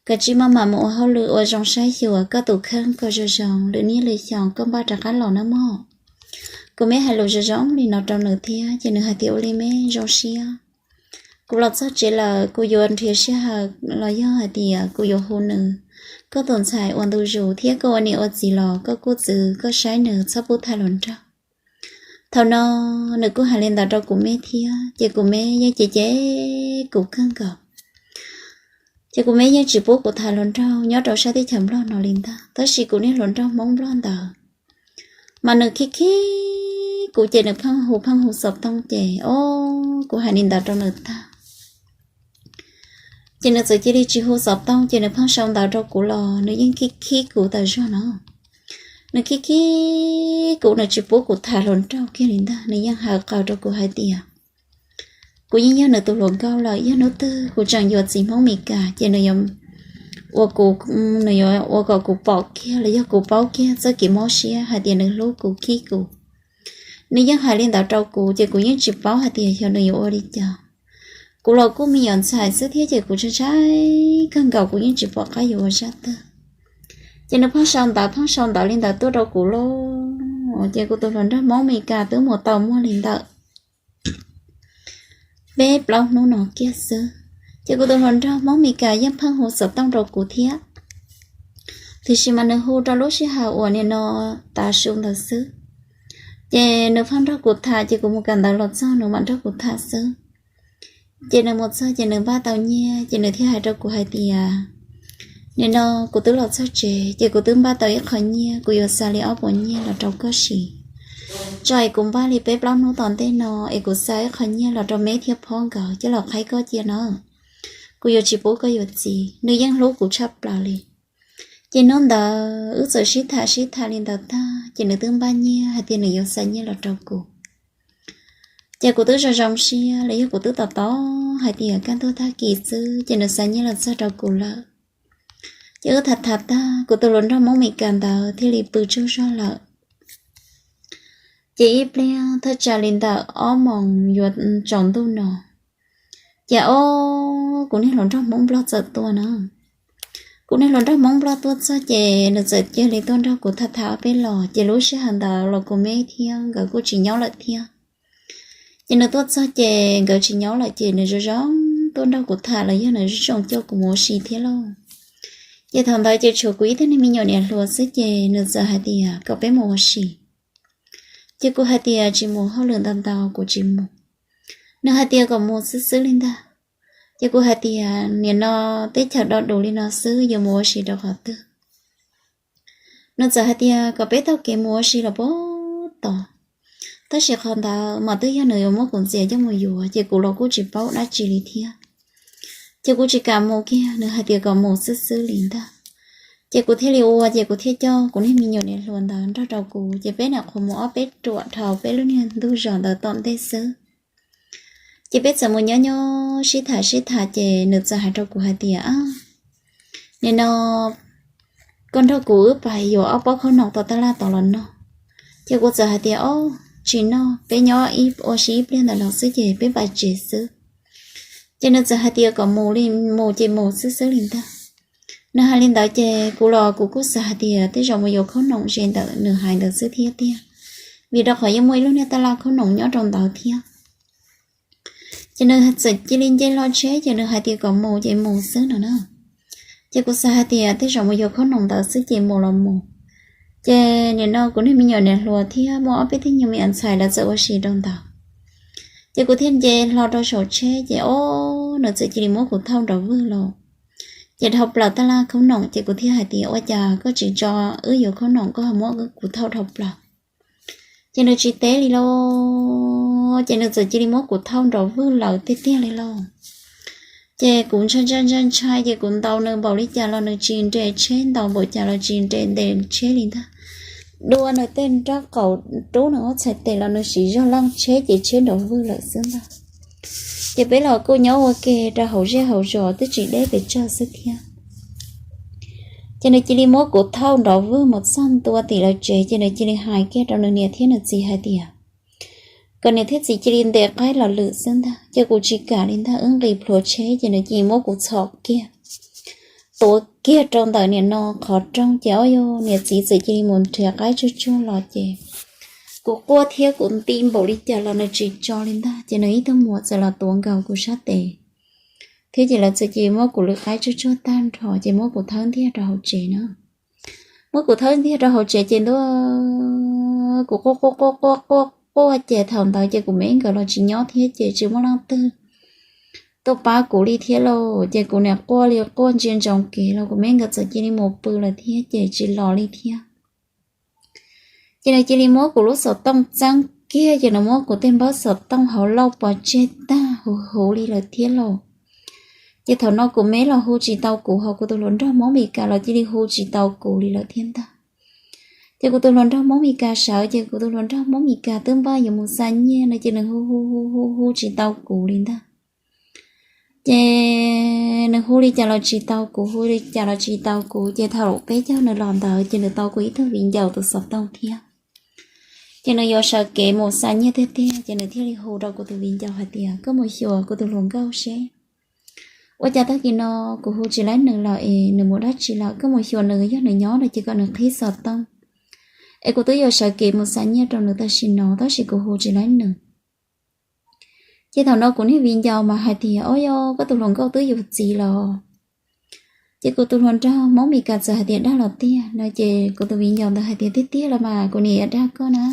kav tsij maj mam mus ua hauj lwm ua zoo saib xyuas koj tus kheej kom zoo zoo, lwm niaj lwm xyoo koj npaj rov qab los nawb mog. Kuv me hais lus zoo zoo li no rau nws thiab ces nws hais tias, ua li me, zoo siab. Kuv los txog tsev lawm kuv yuav nrhiav sij hawm los yog hais tias kuv yuav hu nws. Koj tus ntxhais uas ntu zus thiab koj ua niam ua txiv los koj kuj txwv koj saib nws txhob pub tham hluas nraug. Thaum no nws kuj hais li ntawd rau kuv me thiab ces kuv me yeej cem cem kuv kawg nkaus. Ces kuv me yeej tsis pub kuv tham hluas nraug nyob rau sab teb chaws Nplog no li ntag, tab sis kuv niag hluas nraug Hmoob Nplog ntawd mas nws khib khib kuv ces nws pheej hu pheej hu xov tooj ces, o, kuv hais li ntawd rau nws tag ces nws txawm cia li tsis hu xov tooj ces nws pheej sau ntawv rau kuv los nws yeej khib khib kuv tas zog no. Nws khib khib kuv, nws tsis pub kuv tham hluas nraug kiag li ntag, nws yeej hais qawv rau kuv hais tias kuv yeej yog nws tus hluas nkauj lawm, yog hnub twg kuv tseem yuav txiv Hmoob Mes Kas ces nws yuav ua kuv, nws yuav ua kom kuv pom kiag los yog kuv paub kiag txoj kev mob siab hais tias nws hlub kuv khib kuv. Nws yeej hais li ntawd rau kuv ces kuv yeej tsis paub hais tias xyov nws yuav ua li cas. Kuv los kuj me nyuam ntxhais xwb thiab ces kuv ntshai ntshai kawg nkaus, kuv yeej tsis pom qab yuav ua zaj twg. Ces nws pheej sau ntawv pheej sau ntawv li ntawd tuaj rau kuv lauj. Ces kuv tus hluas nraug Hmoob Mes Kas twb mus tau muaj li ntawm peb plaub hnub no kiag xwb ces kuv tus hluas nraug Hmoob Mes Kas yeej pheej hu xov tooj rau kuv thiab. Tiam sis mas nws hu rau lub sij hawm uas nim no tav su ntawd xwb. Ces nws pheej nrog kuv tham ces kuv mus kawm ntawv los txog nws mam nrog kuv tham xwb. Ces nws mus txog ces nws npaj tau nyiaj ces nws thiaj hais rau kuv hais tias, nim no kuv twb los txog tsev ces kuv twb npaj tau ib qho nyiaj, kuv yuav xa li ob puas nyiaj los rau koj siv. Tso es kuv npaj li peb plaub hnub tom ntej no es kuv xa ib qho nyiaj los rau me thiab phob nkawd coj los qhaib koj cia no. Kuv yuav tsis pub koj yuav txiv. Nws yeej hlub kuv tshaj plaws li. Ces hnub ntawd wb txawm sib tham sib tham li ntawd tag ces nws twb npaj nyiaj hais tias nws yuav xa nyiaj los rau kuv. Ces kuv twb zoo zoo siab los yog kuv twb tos tos hais tias kaj ntug tag kis xwb ces nws xa nyiaj los txog rau kuv lawm. Ces wb tham tham tag kuv tus hluas nraug Hmoob Mes Kas ntawd thiaj li pw tsaug zog lawm. Ces ib pliag thaj tsam li ntawm ob moos yuav tsaus ntuj no ces o, kuv niag hluas nraug Hmoob Nplog txawm tuaj na. Kuv niag hluas nraug Hmoob Nplog tuaj txog ces nws txawm cia li tuaj nrog kuv tham tham ob peb los ces lub sij hawm ntawd los kuv me thiab nkawd kuj tsis nyob lawm thiab. Ces nws tuaj txog ces nkawd tsis nyob lawm ces nws zoo zoo tuaj nrog kuv tham los yog nws zoo zoo coj kuv mus ua si thiab lauj. Ces thaum ntawd ces tshuav kuv ib tug niag me nyuam niam hluas xwb ces nws txawm hais tias kom peb mus ua si. Ces kuv hais tias tsis mus, hauj lwm ntau ntau kuv tsis mus. Nws hais tias kom mus xwb xwb li ntag. Ces kuv hais tias nim no teb chaws do dus li no xwb yuav mus ua si rau qhov twg? Nws txawm hais tias kom peb taug kev mus ua si los puag tod. Tab sis qhov ntawd mas twb yog nws yuav muab kuv ntxias coj mus yuav ces kuv los kuj tsis paub dab tsi li thiab. Ces kuv tsis kam mus kiag, nws hais tias kom mus xwb xwb li ntag. Ces kuv thiaj li ua, ces kuv thiaj coj kuv niag me nyuam niam hluas ntawd nrog rau kuv, ces peb nyuam qhuav mus ob peb ruam dhau peb lub niag ntug zos ntawd tom ntej xwb. Ces peb txawm mus nyob nyob sib tham sib tham ces nws txawm hais rau kuv hais tias, nim no koj nrog kuv wb pais yuav ob pob khaub noom tom taj laj tod los noj. Ces kuv txawm hais tias, o, tsis noj, peb nyob ib ua si ib pliag ntawm no xwb ces peb pais tsev xwb. Ces nws txawm hais tias kom mus li, mus ces mus xwb xwb li ntag. Nws hais li ntawd ces kuv los kuv kuj xav hais tias tej zaum mus yuav khaub noom ze ntawm nws hais ntawd xwb thiab tiag, vim rau qhov yeej muaj ib lub niag taj laj khaub noom nyob rau ntawd thiab. Ces nws txawm cia li nce hlo tsheb ces nws hais tias kom mus ces mus xwb no na. Ces kuv xav hais tias tej zaum mus yuav khaub noom ntawd xwb ces mus los mus. Ces nim no kuv niag me nyuam niam hluas thiab muaj ob peb tug nyuag me ntxhais lawv txawm ua si rau ntawd. Ces kuv thiaj nce hlo rau saum tsheb ces o, nws txawm cia li muab kuv thauj nrov vwg los. Ces dhau plaws taj laj khaub noom ces kuv thiaj hais tias ua cas koj tsis tso wb yuav khaub noom koj ho muab kuv thauj dhau plaws. Ces nws tsis teb li lauj, ces nws txawm cia li muab kuv thauj nrov vwg lawm tiag tiag li lauj. Ces kuv ntshai ntshai ntshai ntshai ces kuv ntaus nws npaum li cas los nws tsis nres tsheb, ntaus npaum cas los tsis nres ntes tsheb li ntag. Dua nws tej nrob qaum rub nws ob txhais tes los nws siv zog leej tsheb ces tsheb nrov vwg lawm xwb ntag. Ces peb los kuj nyob ua ke rau hauv zej hauv zos twb tsis deb pes tsawg xwb thiab. Ces nws cia li muab kuv thauj nrov vwg mus txog ntua tim lawv tsev ces nws cia li hais kiag rau nws niam thiab nws txiv hais tias kom niam thiab txiv cia li ntes qaib los lwm xwb ntag. Ces kuv tsis kam li ntag, wb nqis plhuav tsheb ces nws cia li muab kuv txhom kiag, tuav kiag rau ntawm nim no qhov rooj ces o yog niam txiv txawm cia li mus nrhiav qaib tsuag tsuag los ces kuv quaj thiab kuv nti npaum li cas los nws tsis tso li ntag. Ces nws ib tug muam txawm los tuav nkaus kuv sab tes thiab ces lawv txawm cia li muab kuv lwm qaib tsuag tsuag tag nrho ces muab kuv thawb ntiag rau hauv tsev na. Muab kuv thawb ntiag rau hauv tsev ces ntua kuv quaj quaj quaj quaj quaj quaj ces thaum ntawd ces kuv me nkawd los tsis nyob thiab ces tsis muaj leej twg tuaj pab kuv li thiab lauj. Ces kuv niam quaj li quaj ntsia ntsoov kev los kuv me nkawd txawm cia li mus pw lawm thiab ces tsis los li thiab. Ces nws cia li muab kuv lub xov tooj txeeb kiag ces nws muab kuv tej npawb xov tooj hauv lauj pov tseg tag huv huv li lawm thiab lauj. Ces thaum no kuv me los hu tsis tau kuv, ho kuv tus hluas nraug Hmoob Mes Kas los cia li hu tsis tau kuv li lawm thiab ntag. Ces kuv tus hluas nraug Hmoob Mes Kas sawv ces kuv tus hluas nraug Hmoob Mes Kas twb npaj yuav mus xa nyiaj no ces nws hu hu hu hu hu tsis tau kuv li ntag. Ces nws hu li cas los tsis tau kuv, hu li cas los tsis tau kuv, ces thaum peb caug nws los ntawd ces nws tau kuv ib tug viv ncaus tus xov tooj thiab. Ces nws yuav sawv kev mus xa nyiaj tiag tiag ces nws thiaj li hu rau kuv tus viv ncaus hais tias koj mus xyuas kuv tus hluas nkauj seb ua cas tag kis no kuv hu tsis laib nws lawm es nws mus dab tsi lawm, koj mus xyuas nws, yog nws nyob no ces kom nws qhib xov tooj es kuv twb yuav sawv kev mus xa nyiaj rau nws tam sim no tab sis kuv hu tsis laib nws. Ces thaum no kuv niag viv ncaus mas hais tias o yog koj tus hluas nkauj twb yuav txiv lawm. Ces kuv tus hluas nraug Hmoob Mes Kas txawm hais tias dag los tiag no ces kuv tus viv ncaus ntawd hais tias tiag tiag los mas kuv niam yuav dag koj na.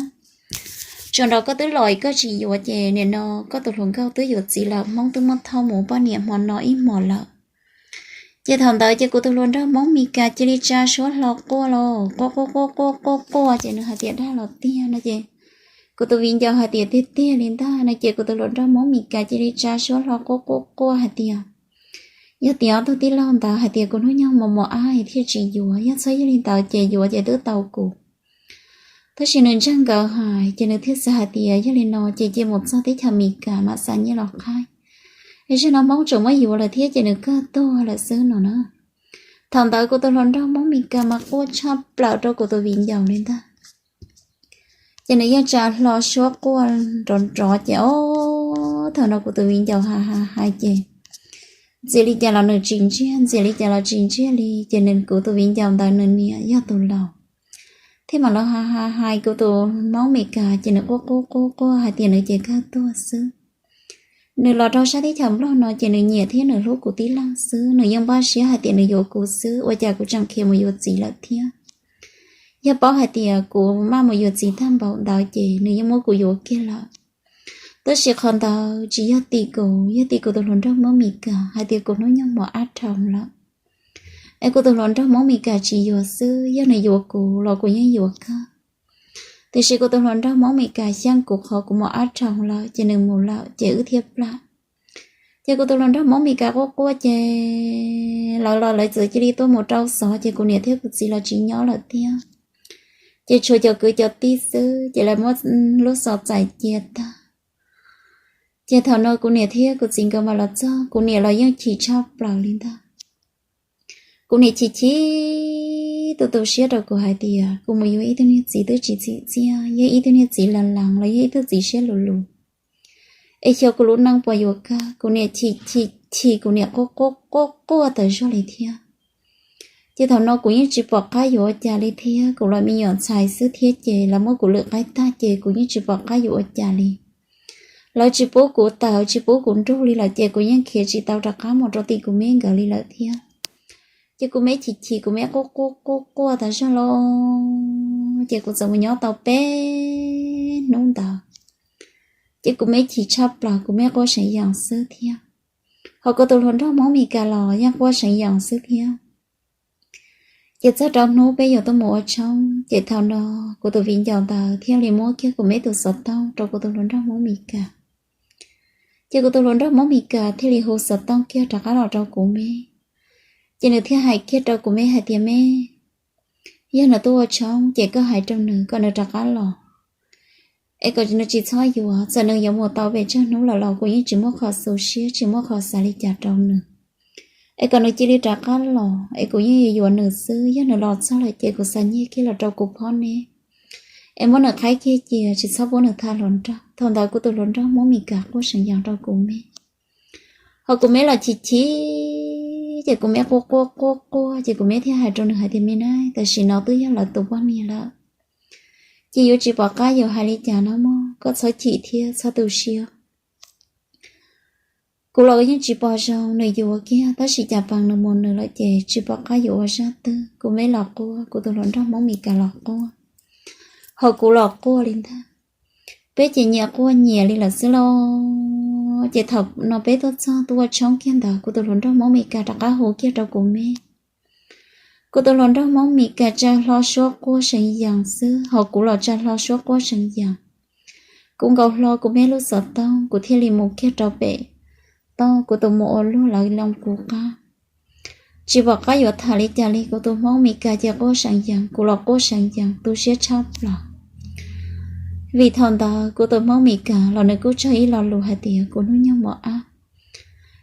Tsuas nrog koj twb los koj tsis yuav ces nim no koj tus hluas nkauj twb yuav txiv lawm, Hmoob twb muab thauj mus poj niam hmo no ib hmos lawm. Ces thaum ntawd ces kuv tus hluas nraug Hmoob Mes Kas cia li tsa suab hlo quaj los quaj quaj quaj quaj quaj quaj ces nws hais tias dag los tiag no ces kuv tus viv ncaus hais tias tiag tiag li ntag no ces kuv tus hluas nraug Hmoob Mes Kas cia li tsa suab hlo quaj quaj quaj hais tias yog tias ob tug tij laug ntawd hais tias kuv hnub nyoog mos mos ab thiaj tsis yuav, yog txhob yog li ntawd ces yuav ces twb tau kuv. Tab sis nws ntseeg nkawd hais ces nws thiaj xav hais tias yog li no ces cia mus txog teb chaws Mes Kas mam xa nyiaj los qhaib, es zaum no Hmoob tseem muab yuav lawm thiab ces nws kawg tuag lawm xwb no na. Thaum ntawd kuv tus hluas nraug Hmoob Mes Kas mas quaj tshaj plaws rau kuv tus viv ncaus li ntag. Ces nws yeej tsa hlo suab quaj nrov nrov ces o, thaum no kuv tus viv ncaus hais hais hais ces ntxias li cas los nws tsis ntsiag, ntxias li cas los tsis ntsiag li ces nws kuv tus viv ncaus ntawd nws niam yog tus laus thiab mas lawv hais hais hais kuv tus Hmoob Mes Kas ces nws quaj quaj quaj quaj hais tias nws ces kawg tuag xwb. Nws los rau sab teb chaws Nplog no ces nws nyiam thiab nws hlub kuv tib leeg xwb, nws yeej npaj siab hais tias nws yuav kuv xwb, ua cas kuv tseem khiav mus yuav txiv lawm thiab. Yog paub hais tias kuv maj mus yuav txiv tag npaum ntawd ces nws yeej muab kuv yuav kiag lawm. Tab sis qhov ntawd tsis yog tim kuv, yog tim kuv tus hluas nraug Hmoob Mes Kas hais tias kuv hnub nyoog mos ab rhau lawm. Es kuv tus hluas nraug Hmoob Mes Kas tsis yuav xwb, yog nws yuav kuv los kuv yeej yuav kawg. Tiam sis kuv tus hluas nraug Hmoob Mes Kas xyeej kuv qhov kuv mos ab rhau lawm ces nws mus lawm ces wb thiaj plam. Ces kuv tus hluas nraug Hmoob Mes Kas quaj quaj ces lawv los lawv txawm cia li tuaj mus rau xov ces kuv niam thiab kuv txiv los tsis nyob lawm thiab. Ces tshuav cov kwv cov tij xwb ces lawv muab lub xov txais cia tag. Ces thaum no kuv niam thiab kuv txiv nkawd mam los txog, kuv niam los yeej chim tshaj plaws li ntag. Kuv niam chim chim tu tu siab rau kuv hais tias kuv mus yuav ib tug niag txiv twb tsis txim txiaj, yog ib tug niag txiv lees lees los yog ib tug txiv siab luv luv, es xyov kuv lub neej puas yuav kawg. Kuv niam chim chim chim, kuv niam quaj quaj quaj quaj tas zog li thiab. Ces thaum no kuv yeej tsis pom qab yuav ua cas li thiab, kuv los me nyuam ntxhais xwb thiab ces lawv muab kuv lwm qaib tag ces kuv yeej tsis pom qab yuav ua cas li. Lawv tsis pub kuv tawm tsis pub kuv nrug li lawm ces kuv yeej khiav tsis tau rov qab mus rau tim kuv me nkawd li lawm thiab. Ces kuv me chim chim kuv me quaj quaj quaj quaj tas zog los ces kuv txawm mus nyob tau peb hnub ntawd. Ces kuv me chim tshaj plaws kuv me quaj seev yees xwb thiab. Hos kuv tus hluas nraug Hmoob Mes Kas los yeej quaj seev yees xwb thiab. Ces txog rau hnub peb yuav tuaj mus ua tshoob ces thaum no kuv tus viv ncaus ntawd thiaj li muab kiag kuv me tus xov tooj rau kuv tus hluas nraug Hmoob Mes Kas. Ces kuv tus hluas nraug Hmoob Mes Kas thiaj li hu xov tooj kiag rov qab los rau kuv me. Ces nws thiaj hais kiag rau kuv me hais tias me, yog nws tuaj ua tshoob ces koj hais rau nws kom nws rov qab los, es kom nws tsis txhob yuav, txawm nws yuav mus tau pes tsawg hnub lawm los kuv yeej tsis muaj qhov xu siab tsis muaj qhov xav li cas rau nws. Es kom nws cia li rov qab los es kuv yeej yuav yuav nws xwb, yog nws los txog lawm ces kuv xa nyiaj kiag los rau kuv phob neb, es muab nws qhaib kiag cia tsis txhob pub nws tham hluas nraug. Thaum ntawd kuv tus hluas nraug Hmoob Mes Kas quaj seev yees rau kuv me. Hos kuv me los chim chim, ces kuv me quaj quaj quaj quaj ces kuv me thiaj hais rau nws hais tias me na, tam sim no twb yog lawv tus poj niam lawm, ces yuav tsis pom qab yuav hais li cas no mog, koj txhob chim thiab txhob tu siab. Kuv los yeej tsis pom zoo, nws yuav kiag tab sis cas pees nws mus nws lawm ces tsis pom qab yuav ua zaj twg. Kuv me los quaj, kuv tus hluas nraug Hmoob Mes Kas los quaj, hos kuv los quaj li ntag. Peb ces nyias quaj nyias li lawm xwb lauj. Ces thaum no peb tuaj txog tuaj ua tshoob kiag ntawd kuv tus hluas nraug Hmoob Mes Kas rov qab hu kiag rau kuv me. Kuv tus hluas nraug Hmoob Mes Kas tsa hlo suab quaj seev yees xwb, hos kuv los tsa hlo suab quaj seev yees. Kuv nkaus hlo kuv me lub xov tooj kuv thiaj li mus kiag rau pem toj kuv tus mus ua luag lawv loo kuv qab. Tsis pom qab yuav tham li cas li, kuv tus Hmoob Mes Kas ces quaj seev yees, kuv los quaj seev yees tu siab tshaj plaws. Vim thaum ntawd kuv tus Hmoob Mes Kas los nws kuj tso ib lo lus hais tias kuv hnub nyoog mos ab,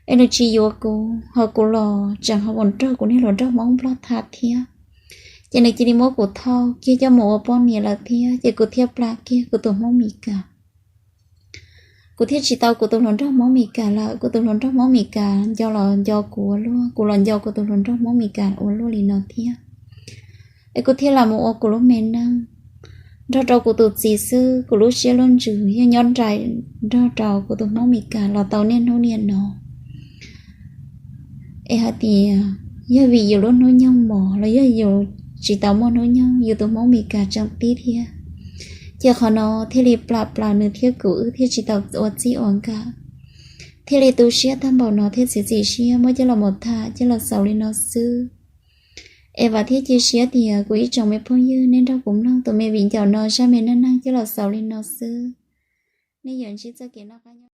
es nws tsis yuav kuv, hos kuv los tseem ho mus nrog kuv niag hluas nraug Hmoob Nplog tham thiab. Ces nws cia li muab kuv thauj kiag coj mus ua poj niam lawm thiab, ces kuv thiaj plam kiag kuv tus Hmoob Mes Kas. Kuv thiaj tsis tau kuv tus hluas nraug Hmoob Mes Kas lawm, kuv tus hluas nraug Hmoob Mes Kas nco los nco kuv ua luaj, kuv los nco kuv tus hluas nraug Hmoob Mes Kas ua luaj li no thiab. Es kuv thiaj los mus ua kuv lub me neej nrog rau kuv tus txiv xwb, kuv lub siab lub ntsws yeej nyob nraim nrog rau kuv tus Hmoob Mes Kas los tau niaj hnub niaj no. Es hais tias yog vim yus lub hnub nyoog mos los yog yus tsis tau muaj hnub nyoog, yus tus Hmoob Mes Kas tseem tib thiab. Ces qhov no thiaj li plam plaws nws thiab kuv wb thiaj tsis tau ua txij ua nkawm, thiaj li tu siab tag npaum no thiab txiav txim siab muab coj los mus tham coj los xaus li no xwb. Es vam thiab cia siab tias kuv ib tsoom me phooj ywg nej nrog kuv mloog tus me viv ncaus no zaj me neej neeg coj los xaus li no xwb. Nej yuav ntsib txoj kev noj qab nyob